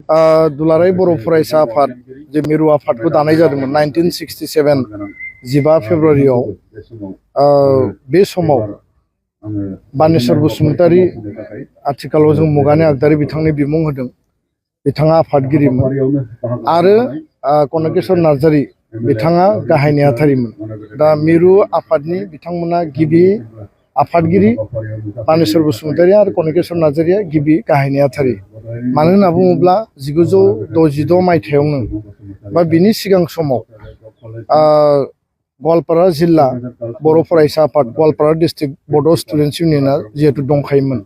दुलाराय बर' फरायसा आफाद जे मिरु आफादखौ दानाय जादोंमोन 1967 15 फेब्रुवारियाव बे समाव बानेश्वर बसुमतारी आथिखालाव जों मुगानि आगदारि बिथांनि बिमुं होदों बिथाङा आफादगिरिमोन आरो कनकेश्वर नार्जारी बिथाङा गाहाय नेहाथारिमोन दा मिरु आफादनि बिथांमोना गिबि आफादगिरि बानेश्वर बसुमतारी आरो कनकेश्वर नार्जारीया गिबि गाहाय नेहाथारि मानो होनना बुङोब्ला 1966 मायथाइयावनो बा बिनि सिगां समाव गवालपारा जिल्ला बर' फरायसा आफाद गवालपारा डिस्ट्रिक्ट बड' स्टुडेन्टस इउनियना जिहेतु दंखायोमोन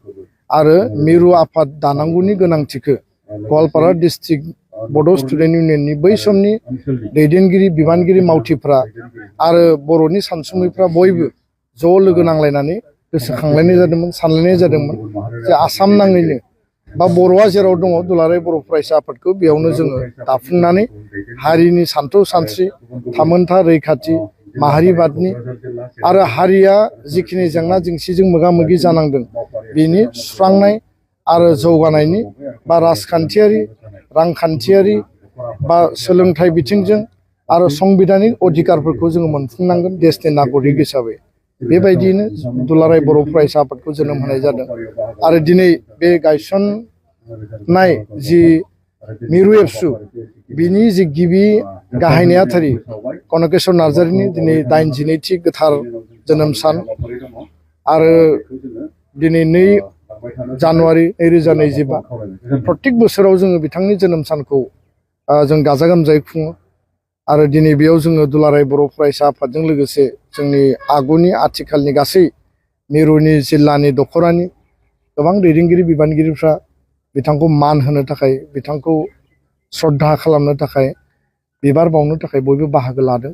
आरो मिरु आफाद दानांगौनि गोनांथिखौ गवालपारा डिस्ट्रिक्ट बड' स्टुडेन्ट इउनियननि बै समनि दैदेनगिरि बिबानगिरि मावथिफ्रा आरो बर'नि सानसुमैफ्रा बयबो ज' लोगो नांलायनानै गोसोखांलायनाय जादोंमोन सानलायनाय जादोंमोन जे आसाम नाङैनो बा बर'आ जेराव दङ दुलाराय बर' फरायसा आफादखौ बेयावनो जोङो दाफुंनानै हारिनि सानथौ सानस्रि थामोनथा रैखाथि माहारिबादनि आरो हारिया जिखिनि जेंना जेंसिजों मोगा मोगि जानांदों बेनि सुस्रांनाय आरो जौगानायनि बा राजखान्थियारि रांखान्थियारि बा सोलोंथाइ बिथिंजों आरो संबिधानिक अधिकारफोरखौ जोङो मोनफुंनांगोन देशनि नागरिक हिसाबै बेबायदियैनो दुलाराय बर' फरायसा आफादखौ जोनोम होनाय जादों आरो दिनै बे गायसननाय जि मिरु एबसु बिनि जि गिबि गाहाय नेहाथारि कनकेश्वर नार्जारीनि दिनै 89थि गोथार जोनोम सान आरो दिनै 2 जानुवारि 2025 प्रत्येक बोसोराव जोङो बिथांनि जोनोम सानखौ जों गाजा गोमजायै खुङो आरो दिनै बेयाव जोङो दुलाराय बर' फरायसा आफादजों लोगोसे जोंनि आगुनि आथिखालनि गासै मिरुनि जिल्लानि दख'रानि गोबां दैदेनगिरि बिबानगिरिफ्रा बिथांखौ मान होनो थाखाय बिथांखौ श्रद्धा खालामनो थाखाय बिबार बावनो थाखाय बयबो बाहागो लादों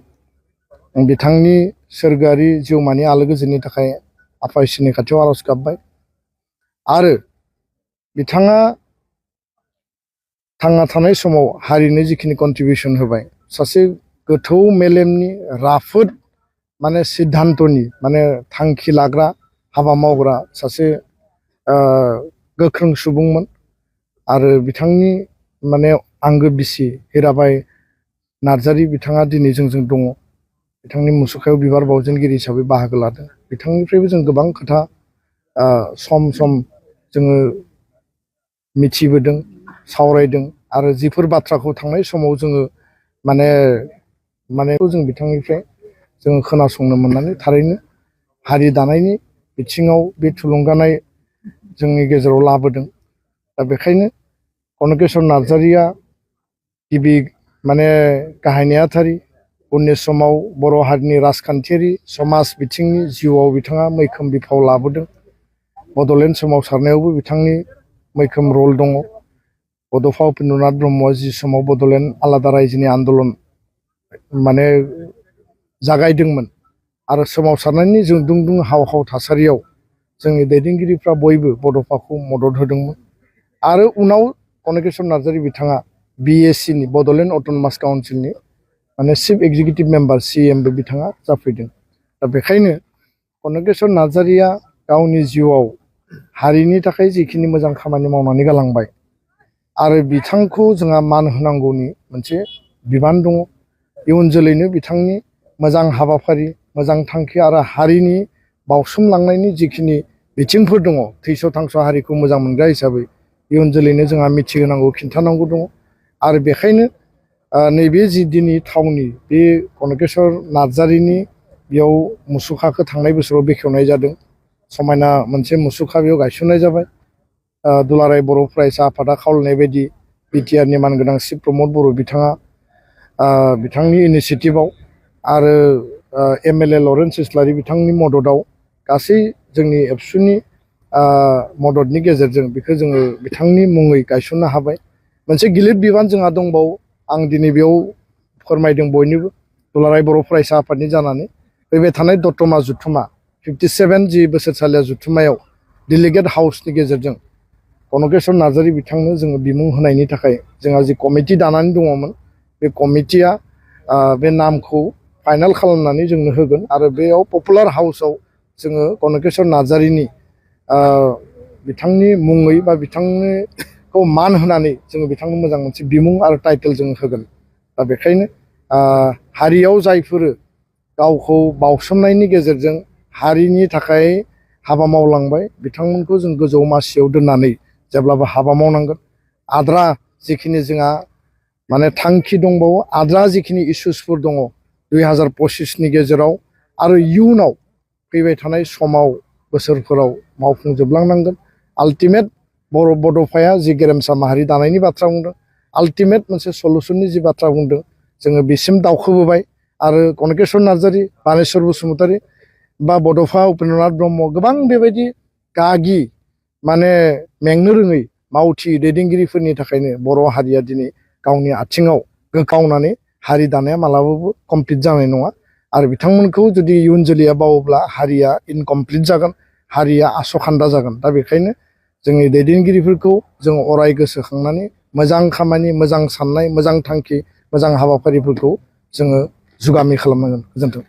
बिथांनि सोरगोआरि जिउमानि आलो गोजोननि थाखाय आफा इसोरनि खाथियाव आरज गाबबाय आरो बिथाङा थांना थानाय समाव हारिनो जिखिनि कन्ट्रिबिउसन होबाय सासे गोथौ मेलेमनि राफोद माने सिद्धान्तनि माने थांखि लाग्रा हाबा मावग्रा सासे गोख्रों सुबुंमोन आरो बिथांनि माने आंगो बिसि हिराबाई नार्जारी बिथाङा दिनै जोंजों दङ बिथांनि मुसुखायाव बिबार बावजेनगिरि हिसाबै बाहागो लादों बिथांनिफ्रायबो जों गोबां खोथा सम सम जोङो मिथिबोदों सावरायदों आरो जिफोर बाथ्राखौ थांनाय समाव जोङो माने जों बिथांनिफ्राय जोङो खोनासंनो मोननानै थारैनो हारि दानायनि बिथिङाव बे थुलुंगानाय जोंनि गेजेराव लाबोदों दा बेखायनो कनकेश्वर नार्जारीया गिबि माने गाहाय नेहाथारि उननि समाव बर' हारिनि राजखान्थियारि समाज बिथिंनि जिउआव बिथाङा मैखोम बिफाव लाबोदों बड'लेण्ड सोमावसारनायावबो बिथांनि मैखोम रल दङ बड'फा उपेन्द्रनाथ ब्रह्मआ जि समाव बड'लेण्ड आलादा रायजोनि आन्दलन माने जागायदोंमोन आरो सोमावसारनायनि जों दुं हाव हाव थासारियाव जोंनि दैदेनगिरिफ्रा बयबो बड'फाखौ मदद होदोंमोन आरो उनाव कनकेश्वर नार्जारी बिथाङा BACनि बड'लेण्ड अट'नमास काउन्सिलनि माने चिफ एक्जिकिउटिभ मेम्बार CMबो बिथाङा जाफैदों दा बेखायनो कनकेश्वर नार्जारीया गावनि जिउआव हारिनि थाखाय जिखिनि मोजां खामानि मावनानै गालांबाय आरो बिथांखौ जोंहा मान होनांगौनि मोनसे बिबान दङ इयुन जोलैनो बिथांनि मोजां हाबाफारि मोजां थांखि आरो हारिनि बावसोमलांनायनि जिखिनि बिथिंफोर दङ थैस' थांस' हारिखौ मोजां मोनग्रा हिसाबै इयुन जोलैनो जोंहा मिथिहोनांगौ खिन्थानांगौ दङ आरो बेखायनो नैबे जि दिनै थावनि बे कनकेश्वर नार्जारीनि बेयाव मुसुखाखौ थांनाय बोसोराव बेखेवनाय जादों समायना मोनसे मुसुखा बेयाव गायसननाय जाबाय दुलाराय बर' फरायसा आफादा खावलायनाय बायदि बिटिआरनि मानगोनां चिफ प्रमद बर' बिथाङा बिथांनि इनिसियेटिभआव आरो MLA लरेन्स इस्लारि बिथांनि मददआव गासै जोंनि एबसुनि मददनि गेजेरजों बेखौ जोङो बिथांनि मुङै गायसननो हाबाय मोनसे गिलिर बिबान जोंहा दंबावो आं दिनै बेयाव फोरमायदों बयनिबो दुलाराय बर' फरायसा आफादनि जानानै फैबाय थानाय दतमा जुथुमा 57 जि बोसोरसालिया जुथुमायाव डेलिगेट हाउसनि गेजेरजों कनकेश्वर नार्जारी बिथांनो जोङो बिमुं होनायनि थाखाय जोंहा जि कमिटि दानानै दङमोन बे कमिटिया बे नामखौ फाइनाल खालामनानै जोंनो होगोन आरो बेयाव पपुलार हाउसआव जोङो कनकेश्वर नार्जारीनि बिथांनि मुङै बा बिथांनि बिथांमोनखौ मान होनानै जोङो बिथांनो मोजां मोनसे बिमुं आरो टाइटेल जों होगोन दा बेखायनो हारियाव जायफोर गावखौ बावसोमनायनि गेजेरजों हारिनि थाखाय हाबा मावलांबाय बिथांमोनखौ जों गोजौ मासियाव दोननानै जेब्लाबो हाबा मावनांगोन आद्रा जिखिनि जोंहा माने थांखि दंबावो आद्रा जिखिनि इस्युसफोर दङ 2025नि गेजेराव आरो इयुनाव फैबाय थानाय समाव बोसोरफोराव मावफुंजोबलांनांगोन आल्टिमेट बर' बड'फाया जि गेरेमसा माहारि दानायनि बाथ्रा बुंदों आल्टिमेट मोनसे सलुसननि जि बाथ्रा बुंदों जोङो बिसिम दावखोबोबाय आरो कनकेश्वर नार्जारी बानेश्वर बसुमतारी बा बड'फा उपेन्द्रनाथ ब्रह्म गोबां बेबायदि गागि माने मेंनो रोङै मावथि दैदेनगिरिफोरनि थाखायनो बर' हारिया दिनै गावनि आथिङाव गोगावनानै हारि दानाया मालाबाबो कमप्लिट जानाय नङा आरो बिथांमोनखौ जुदि इयुन जोलैया बावोब्ला हारिया इनकमप्लिट जागोन हारिया आसखान्दा जागोन दा बेखायनो जोंनि दैदेनगिरिफोरखौ जों अराय गोसोखांनानै मोजां खामानि मोजां साननाय मोजां थांखि मोजां हाबाफारिफोरखौ जोङो जुगामि खालामनांगोन गोजोन्थों।